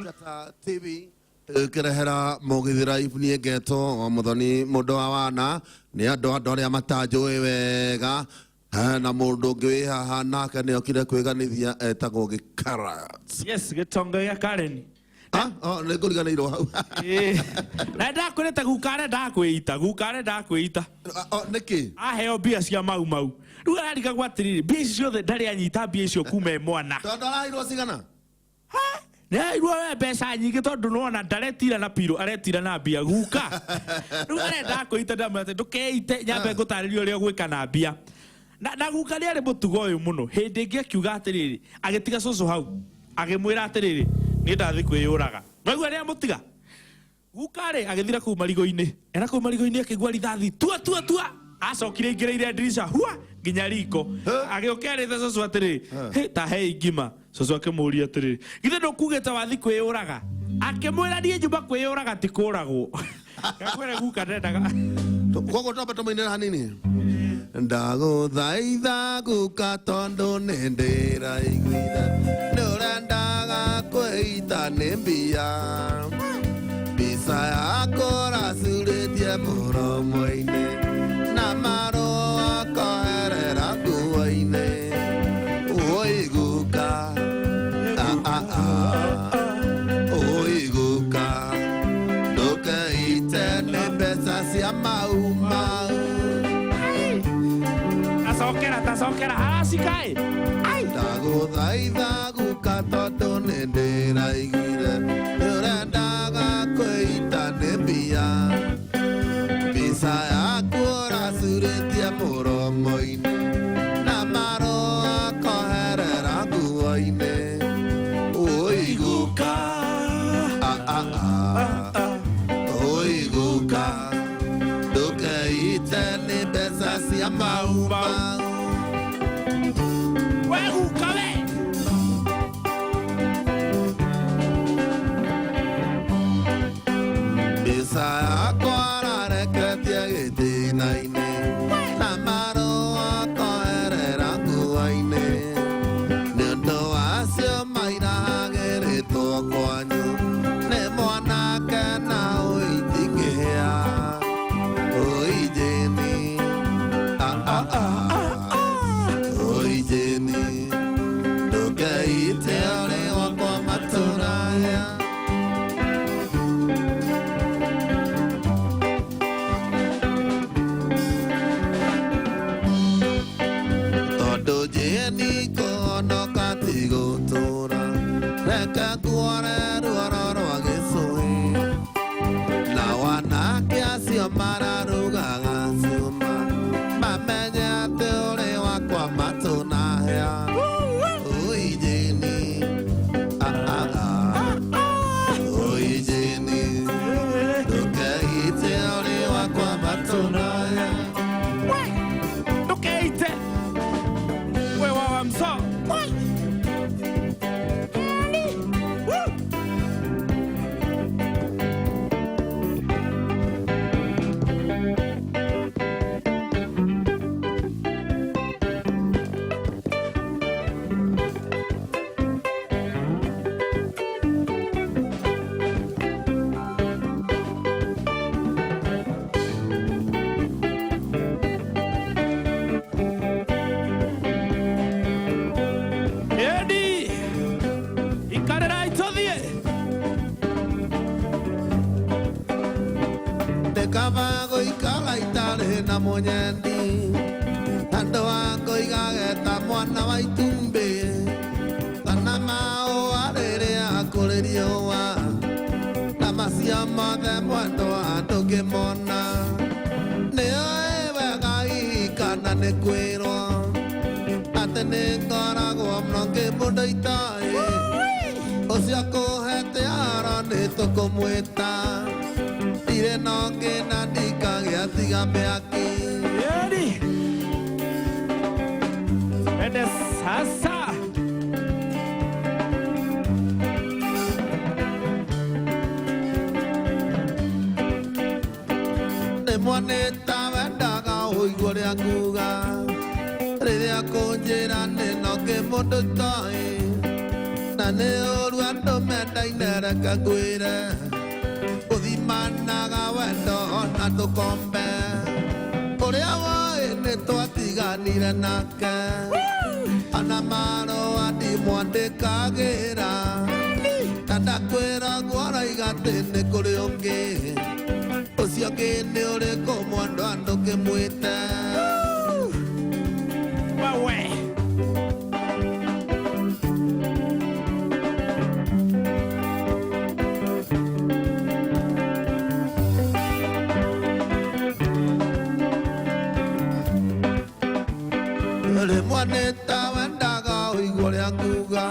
Njata TV ĩkĩrehera mũgithi live. Niĩ ngetwo wa Mũthoni mũndũ wa wana nĩ andũ arĩa matanjũĩ wega. Na mũndũ ũngĩ wĩ haha nake nĩ okire kwĩganithia etagwo Gĩkarat. Yes, gĩtonga gĩa Karen. Ah, oh, nĩ ngũriganĩirwo hau. Ĩĩ. Na ndakwĩrĩte guka arenda kwĩita, guka arenda kwĩita. Ah, oh, nĩkĩ? Aheo mbia cia mau mau. Rĩu ararigagwo atĩrĩrĩ, mbia ici ciothe ndarĩ anyita mbia icio kuma e mwana. Tondũ araheirwo cigana? Nĩ araigua we mbeca nyingĩ tondũ nĩwona ndaretira na piro, aretira na mbia guka. Rĩu arenda kwĩita, ndamwĩra atĩ ndũkeite, nyambe ngũtarĩrie ũrĩa ũgwĩka na mbia. Na guka nĩ arĩ mũtugo ũyũ mũno. Hĩndĩ ĩngĩ akiuga atĩrĩrĩ, agĩtiga cũcũ hau, agĩmwĩra atĩrĩrĩ, niĩ ndathiĩ kwĩyũraga. Waigua nĩ amũtiga? Guka rĩ, agĩthira kũu marigũ-inĩ. Ena kũu marigũ-inĩ akĩigua rithathi, tua tua tua. Acokire aingĩrĩire ndirica, hua, nginya riko. Agĩũka erĩte cũcũ atĩrĩrĩ, hĩ, ta hei ngima. Cũcũ akĩmũria atĩrĩrĩ, githĩ ndũkugĩte wathi kwĩyũraga? Akĩmwĩra niĩ njuma kwĩyũraga ti kũragwo. Ngakwĩra guka ndendaga. Koguo twambe tũmũinĩre hanini. Ndagũthaitha guka tondũ nĩ ndĩraiguire nĩ ũrendaga kwĩita nĩ mbia. Mbica yaku ũracurĩtie mũromo-inĩ na marũa koherera nguo-inĩ. Oi guka, ah, ah, ah. Oi guka, ndũkeite nĩ mbeca cia mau mau. Tacokera, tacokera, haracikaĩ. Ai. Ndagũthaitha guka tondũ nĩ ndĩraiguire nĩ ũrendaga kwĩita nĩ mbia. Mbica yaku ũracurĩtie mũromo-inĩ na marũa koherera nguo-inĩ. Oi guka, ah, ah, ah. Oi guka, ndũkeite nĩ mbeca cia mau mau. We guka we. Mbica yakwa arareketie gĩtina-inĩ na marũa koherera nguo-inĩ. Nĩ ũndũ wacio mairagĩrĩtwo kwanyu nĩ mwanake na ũitingĩhĩa. Oi Jeni, ah, ah, ah. Oi Jeni, ndũkeite ũrĩ wakwa matũraya. Tondũ Jeni kũhonoka ti gũtũra, reke nguore ruoro rwa gĩcũhĩ. Na wanake acio mararugaga cuma, mamenye atĩ ũrĩ wakwa matũ na hĩa. Oi Jeni, ah, ah, ah. Oi Jeni, ndũkeite ũrĩ wakwa matũ na hĩa. We, ndũkeite. We wa wa mso. We. Woo. Edi. Ikarĩrai tũthiĩ. Nĩ kaba gũikara itarĩ na mũnyendi, andũ a ngũigage ta mwana wa itumbĩ, kana maũa rĩrĩa kũrĩ riũa, na macio mothe mwendwa ndũngĩmona. Nĩũĩ wega hihi kana nĩ kwĩrwo atĩ nĩ ngoragwo mũno ngĩmũndũ itoĩ. Ũcio kũhete oro nĩ tũkũmwĩta, ndirĩ na ũngĩ na ndikagĩa tiga mĩaki. Edi. Ende sasa. Nĩ mwanĩta wendaga ũigua ũrĩa nguga, rĩrĩa kũnjĩra nĩ na ũngĩ mũndũ itoĩ, na nĩ ũru andũ mendete. Mendaine reke ngwĩre gũthimanaga wendo na tũkombe ũrĩa woĩ nĩ twatiganire nake ona marũa ndimwandĩkagĩra na ndakwĩra guoraiga atĩ nĩ kũrĩ ũngĩ ũcio ũngĩ nĩ ũrĩkũ mwendwa ndũkĩmwĩte. Wewe. Rĩmwe nĩ ta wendaga ũigue ũrĩa nguga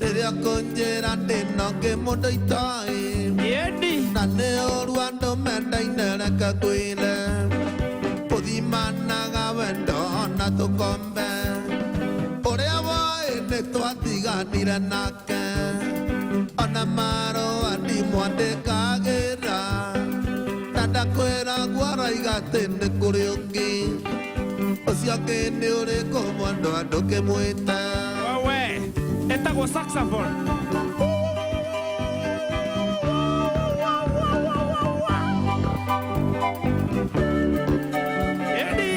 rĩrĩa kũnjĩra ndĩna ũngĩ mũndũ itoĩ Yendi. Na nĩ ũru andũ mendaine reke ngwĩre gũthimanaga wendo na tũkombe ũrĩa woĩ nĩ twatiganire nake ona marũa ndimwandĩkagĩra na ndakwĩra guoraiga atĩ nĩ kũrĩ ũngĩ ũcio ũngĩ nĩ ũrĩkũ mwendwa ndũkĩmwĩte. Wewe. Etagwo saxophone. Yendi.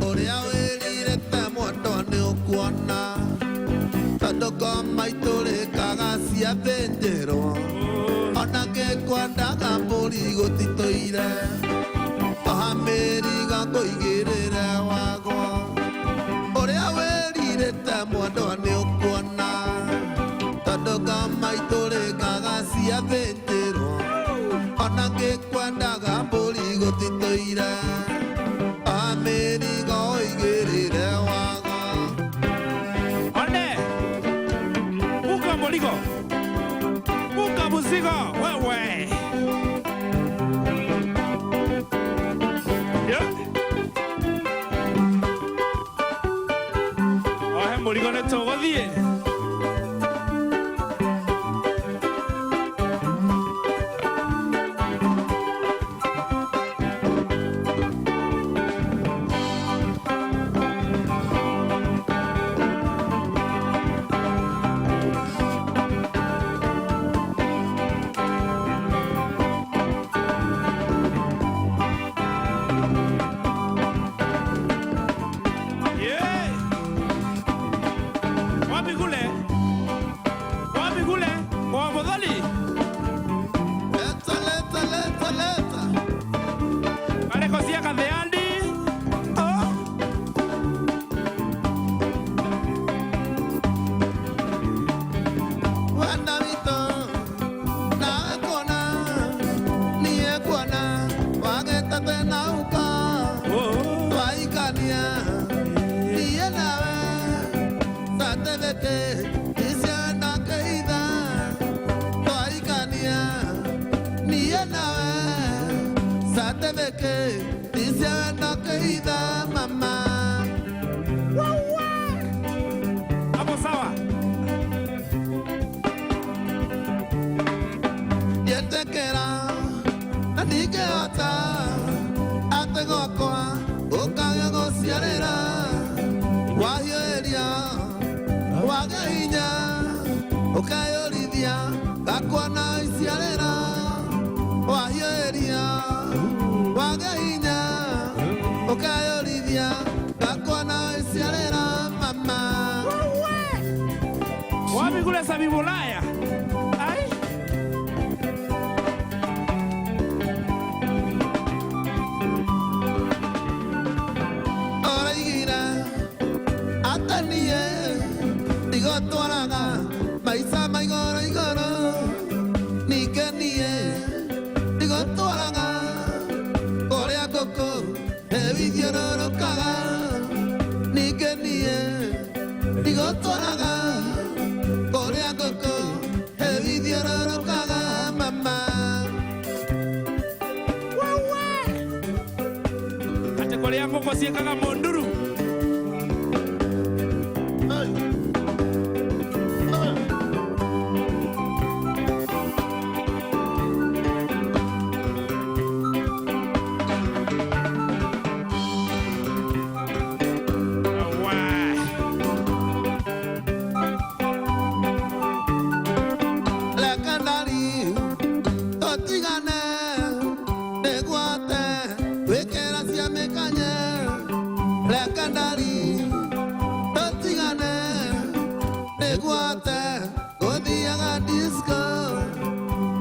Ũrĩa wĩrirĩte mwendwa nĩ ũkuona tondũ ngoma itũrĩkaga ciathĩnjĩrwo ona ngĩkwendaga mbũri gũtitũire oha mĩrigo ngũigĩrĩre wagwo ũrĩa wĩrirĩte mwendwa nĩ ũkuona tondũ ngoma itũrĩkaga ciathĩnjĩrwo ona ngĩkwendaga mbũri gũtitũire oha mĩrigo ũigĩrĩre wagwo. One. Buka moligo. Buka buzigo. Wewe. Yeah. Ohe mũrigo nĩ tũgũthiĩ. Yeah. Wapi kule? Wapi kule? Kwa Muthoni? Leta, leta, leta, leta. Mareko cia Kathiandi. Oh. Wenda witũ nawe kuona niĩ kuona wagĩte thĩna ũka Oh. twaikania niĩ nawe certificate icienda kĩitha twaikania niĩ nawe certificate icienda kĩitha mama. Hapo sawa. Ndietĩkĩra na ndingĩhota atĩ gwakwa ũkage gũciarĩra wahiũhĩria wage hinya ũkeyũrithia gakwa na iciarĩra wahiũhĩria wage hinya ũkeyũrithia gakwa na iciarĩra mama. Wapi kule Sabi Bulaya? Ai. Ũraigire atĩ niĩ ndigũtwaraga maica ma igũrũ igũrũ ningĩ niĩ ndigũtwaraga kũrĩa ngũkũ ĩwithiũrũrũkaga ningĩ niĩ ndigũtwaraga kũrĩa ngũkũ ĩwithiũrũrũkaga mama. Wewe. Ate kũrĩa ngũkũ ciĩkaga mũnduru. Wewe. Ndĩgwate gũthiaga disco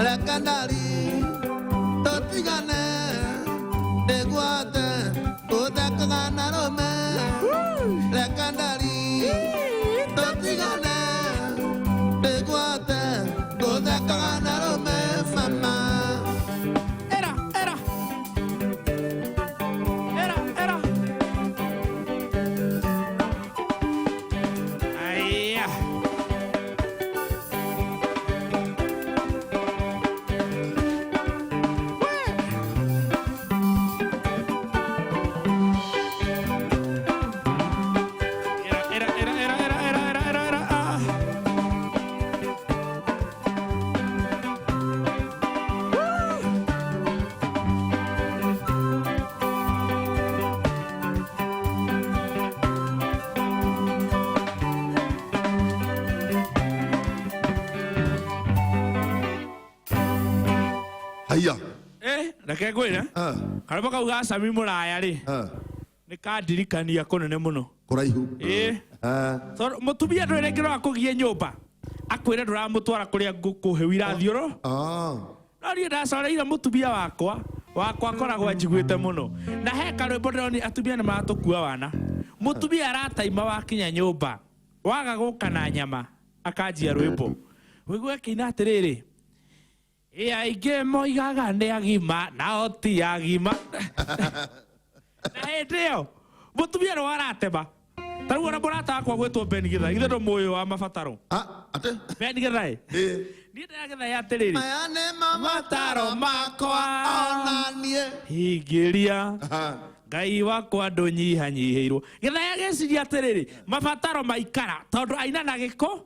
reke ndari tũtigane ndĩgwate gũthekaga na rũme reke ndari tũtigane ndĩgwate gũthekaga na rũme mama. Era, era. Era, era. Aya. Era, era, era, era, era, era, era, era, era. Ah. Haiya. Reke ngwĩre Ah, karwĩmbo kau ga Sami Mũraya rĩ ah, nĩ kandirikania kũnene mũno. Kũraihu. Ĩĩ. Ah, Tondũ mũtumia ndwĩrĩngĩrwo akũgie nyũmba akwĩre ndũramũtwara kũrĩa ngũkũ hĩu irathiũrũ. ah. No niĩ ndacoreire mũtumia wakwa akoragwo anjiguĩte mũno na he karwĩmbo ndĩroni atumia nĩ maratũkua wana. Mũtumia arataima wakinya nyũmba waga gũka na nyama akanjia rwĩmbo wĩgue akĩina atĩrĩrĩ, ĩ aingĩ moigaga nĩ agima nao ti agima. Na hĩndĩ ĩyo mũtumia nĩ waratema. Ta rĩu ona mũrata wakwa gwĩtwo Ben Githae, githĩ ndũmũĩ wa mabataro? Ah, atĩ? Ben Githae. Ĩĩ. Niĩ ndĩragĩthae atĩrĩrĩ, Maya nĩ mabataro makwa ona niĩ. Hingĩria Aha. Ngai wakwa ndũnyihanyihĩirwo. Gĩthae agĩciria atĩrĩrĩ, mabataro maikara tondũ aina na gĩkũ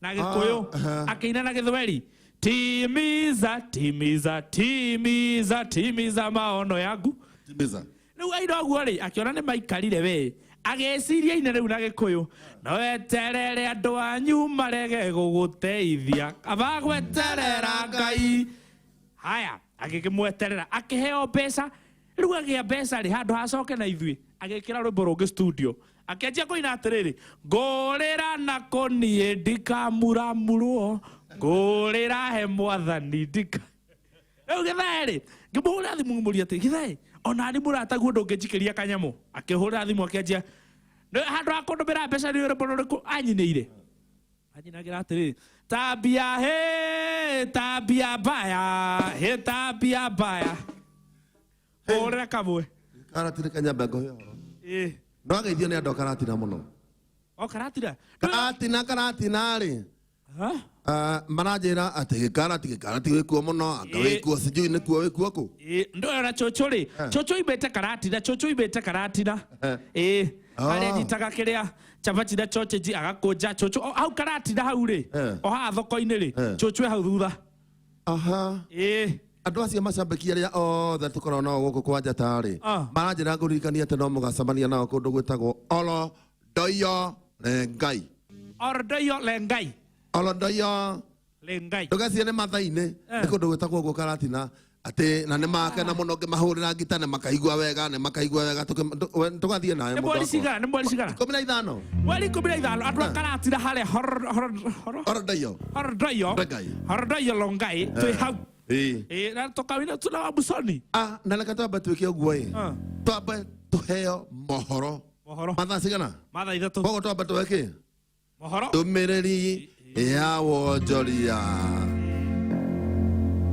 na gĩkũyũ. Ah, aha. Akĩina na gĩthweri, timiza timiza timiza timiza maono yangu. Timiza. Rĩu aina ũguo rĩ, akĩona nĩ maikarire we, agĩciria ine rĩu na gĩkũyũ, no weterere andũ anyu marege gũgũteithia kaba gweterera Ngai. Haya, agĩkĩmweterera akĩheo mbeca. Rĩu agĩa mbeca rĩ, handũ hacoke na ithuĩ agĩkĩra rwĩmbo rũngĩ studio akĩanjia kũina atĩrĩrĩ, ngũrĩra na kũniĩ ndikamuramurwo, ngũrĩra he mwathani ndika. Rĩu Gĩthae rĩ, ngĩmũhũrĩra thimũ ngĩmũria atĩ Gĩthae ona nĩ mũrataguo ndũngĩnjikĩria kanyamũ. Akĩhũrĩra thimũ akĩanjia handũ ha kũndũmĩra mbeca nĩ rwĩmbo rũrĩkũ anyinĩire. Anyinagĩra atĩrĩrĩ, tabia he tabia mbaya he tabia mbaya. Hũrĩra kamwe. Karatina kanyambe ngũhe ũhoro. Ĩĩ. Ndwageithio nĩ andũ a Karatina mũno. O Karatina. Karatina Karatina rĩ. Ha? Ah, maranjĩra atĩ gĩkarati gĩkarati wĩkuo mũno anga Ĩĩ. wĩkuo sijui nĩkuo wĩkuo kũ. Ĩĩ, ndũĩ ona cũcũ rĩ, cũcũ imĩte Karatina, cũcũ imĩte Karatina. Ĩĩ. Harĩa nyitaga kĩrĩa cabaci na chocheji agakũnja cũcũ. O, hau Karatina hau rĩ, o haha thoko-inĩ rĩ, cũcũ e hau thutha. Aha. Ĩĩ. Andũ acio macambĩki arĩa othe tũkoragwo nao gũkũ kwa njata rĩ, Ah. maranjĩra ngũririkanie atĩ no mũgacemania nao kũndũ gwĩtagwo Olo Ndoyo Lengai. Orodoyo Lengai. Olo Ndoyo Lengai. ndũgecirie nĩ Mathai-inĩ, nĩ kũndũ gwĩtagwo ũguo Karatina atĩ na nĩ makena mũno ngĩmahũrĩra ngita nĩ makaigua wega nĩ makaigua wega tũgathiĩ nawe Nĩ mũndũ mweri wakwa. cigana? Nĩ mweri cigana? 15. Mweri 15 andũ a Karatina harĩa horo Olo Ndoyo Horodoyo Lengai. Horodoyo Longai twĩ hau. Ĩĩ. Ĩĩ, na tũkawina tuna wa Busoni. Ah, na reke twambe twĩke ũguo ĩ. Ah. Twambe tũheo mohoro. Mohoro. Mathaa cigana? Mathaa 3. Koguo twambe tũhe kĩ? Mohoro. Ndũmĩrĩri ya wonjoria.